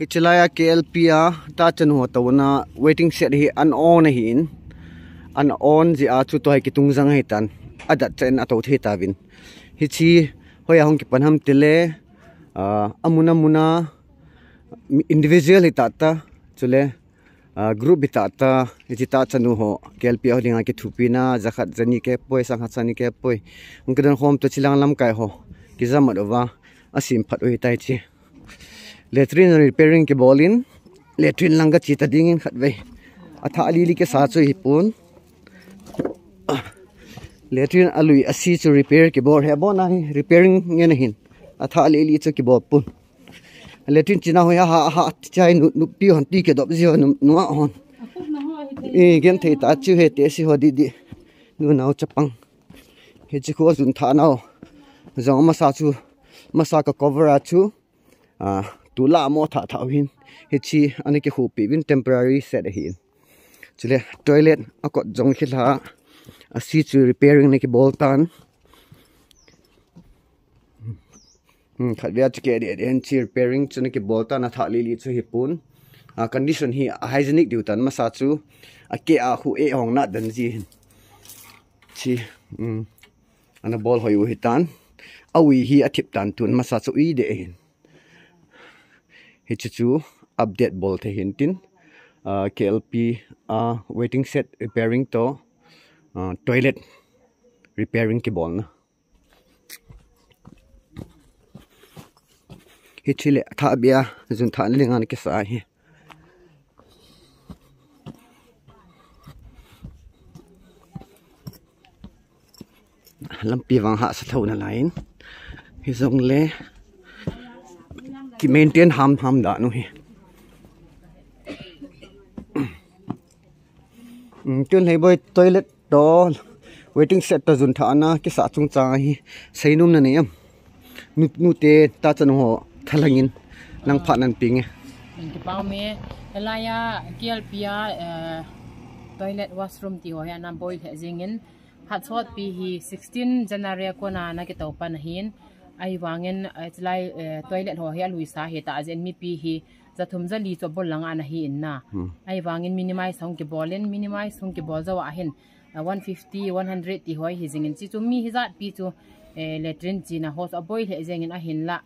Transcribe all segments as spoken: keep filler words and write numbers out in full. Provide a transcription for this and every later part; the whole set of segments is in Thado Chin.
Chilai a K L P a tachanu ho touna waiting shed hi an on ahin. An on jeh a chu tua hi kitung jang ahitan. Adat chan atou thei tauvin. Hichi hoiya hung kipan ham tile, ah, amun amun a individual hi tata, chule, ah, group hi tata, hichi tachanu ho K L P a ho dinga kithopina, jakhat jani kepoi, sangkhat sangni kepoi. Hung kidon khom to chilang lamkai ho kijamat uva, asem phat u hitai chi. Latrine repairing kibolin, latrine lang kachi ta dingin khatvei. Athah lili kisa chu hipon. Latrine alui asi chu repair kibol hi, abon a hi repairing ngen ahin. Athah lili chu kibol pon. Latrine china hoi aha, aha, chai nu, nupi hon ti kidop ji ho nu, nu a hon. E, genthei ta chu hite si ho didi. Nunao chapang. Hichi khu jun tha nau. Jong masa chu, masa ka cover a chu. Ah, tula mo tha tha hin. Hichi ana kikhupi uvin temporary shed ahin. Chule toilet akot jong khilha. Asi chu repairing na kibol tan. Hmm, khatvei a chu ke de de hin chi repairing chu na kibol tan, athah lili chu hipon. Ah, condition hi a hygienic diu tan masa chu. Ake a khu e hong na dan ji hin. Chi, um, ana bol hoi u hitan. Aui hi athip tan tun masa chu ui de hin. Hichi chu update bol thei hin tin. Ah, K L P, ah, waiting shed repairing to, ah, toilet repairing kibolna. Hichi le tha bia jun tha ni ngan kisa hi. Lampi vang hahsa tho nalai in. Hijongle ki maintain ham ham da nu hi. Um, tun hei boi toilet to waiting shed to jun tha ana kisa chungchang hi seinom nanei em? Nu, nute tachanu ho thalheng in nang phat nan ping e. Min kipau me, hilaiya K L P a, eh, toilet washroom ti ho hi ana boi lheh jingin, phat sotpi hi sixteen January a kona ana kitou pan ahin, ahivangin, eh, chilai, eh, toilet ho hi aluisa hita jeh in mipi hi jathum jali chu abol langa ana hi in na. Hmm. Ahivangin minimize hung kibolin, minimize hung kibol jou ahin, ah, one fifty, one hundred ti ho hi jingin, chi chu mi hijat pi chu, eh, latrine china ho chu aboi lheh jingin ahinla.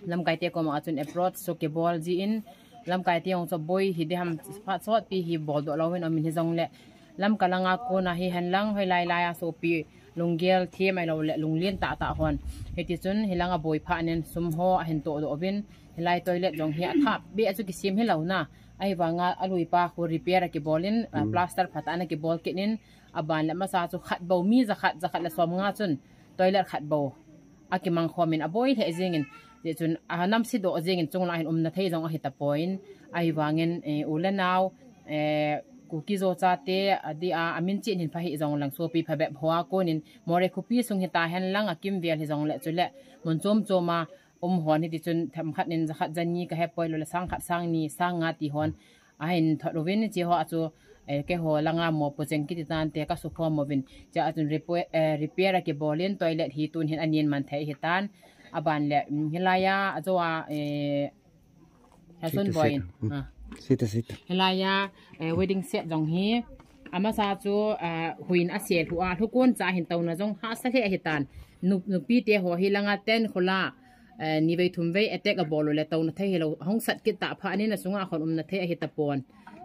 Lamkai te koma chun approach chu kibol jin, lamkai te jong chu aboi hi diham phat sotpi hi boldoh louvin um in hijongle. Lamka langa kona hi henlang hoilai laiya sopi lunggel them ahilou le lunglen tah tah hon. Hiti chun hilang aboi phat nin sum ho ahin tohdoh uvin, hilai toilet jong hi athah beh a chu kisem hilou na. Ahivanga alui pa khu repair akibolin, ah, hmm, plaster phatah ana kibol kit in, aban le masa chu khat bou mi jakhat, jakhat le somnga chun toilet khat bou akimang khomin aboi lheh jingin, jeh chun anamse doh jingin chunglang hin umna thei jong ahi tapon, ahivangin, eh, u le nao, eh, Kuki Zo chate adeh a, amin chen hin pha hih jongleng sopi phabep hoa konin Moreh khopi sung hita henlang akimvel hijongle chule mun chom choma um hon hiti chun themkhat nin jakhat jani kahepoi lou le sangkhat sangni sangnga ti hon ahin thot uvin, chi ho a chu, eh, keiho langa mopo cheng kiti tante kasukhom uvin. Chua chun repair, eh, repair akibolin toilet hi tun hin anin man thei hitan. Aban le, mm, hilaiya, ajoa, eh, Hasun Boy in. Hmm. Ah. Sita, sita. Hilaiya, eh, wedding set jong hi. Amasa chu, ah, huin asel hu a, lhukon cha hin touna jong hahsa lheh hitan. Nu, nupi te ho hi langa ten khula, eh, nivei thumvei attack abol u le touna thei hilou, hung sat kit tah phat nin asunga khon umna thei ahi tapon.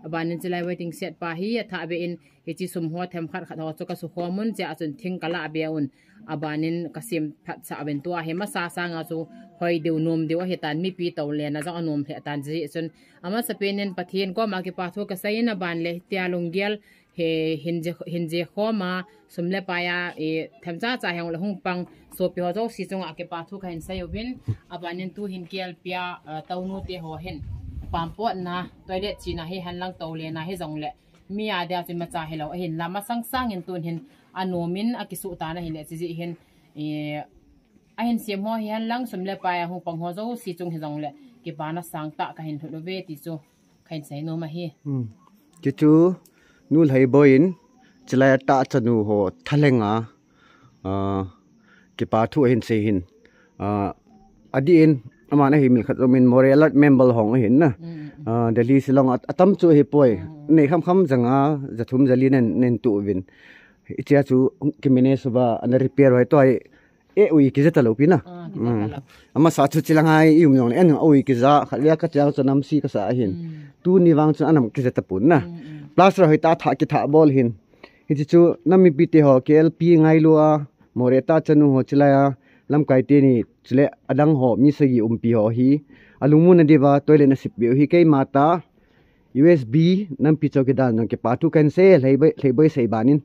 Abanin chilai waiting set pa hi athah beh in, hichi sum ho themkhat khat ho chu kasukhom un, chua chun thing kalah beh un. Abanin kasem phatsah uvin tua hi masa sanga chu hoi deu nom deu ahitan, mipi toulena jong anom lheh tan jeh chun. Amasapen in Pathen koma kipa thu kasei in aban le tia lunggel hi hin je, hin je khoma, sum le pai a, i, themcha cha hijongle hung pang sopi ho jouse chunga kipa thu kahin sei uvin, abanin tu hin K L P a, a, tounu te ho hin pampotna, toilet china hi henlang toulena hijongle, mi adia chu imacha hilou ahinla, masang sangin tun hin anomin akisuh tan ahile, chijeh hin, i, ahin sem ho hi henlang sum le pai a hung pang ho jouse chung hijongle, kipana sangtah kahin lhut uve ti chu kahin seinom ahi. Hmm. Chuchu, Nu Lheiboi in, chilai a tachanu ho thalhenga, ah, kipa thu ahin sei hin. Ah, adeh in, Aman ahi mil khat jong min Moreh Alert member hong ahin na. Ah, Delhi Shillong a, atam chu ahipoi. Nei kham kham janga, jathum jali nen, nen tu uvin. Hichea chu kimanage uva, ana repair uva, tua hi, e ui kija talou pi na. Amasa chu chilang hai i um jong le, en ui kija, khat vea ka chiang chu namsi kasa ahin. Tuni vang chu anam kija tapon na. Plaster hoi ta tha kitha bol hin. Hiche chu nam mipi te ho, K L P ngailua, Moreh ta chanu ho chilai a, lamkai teni, chule adang ho, mi sagi umpi ho hi. Alungmon na diuva, toilet na sip beu hi keima ta, U S B, nampi chowkidar jong kipa thu kahin sei, lheiboi, lheiboi sei banin.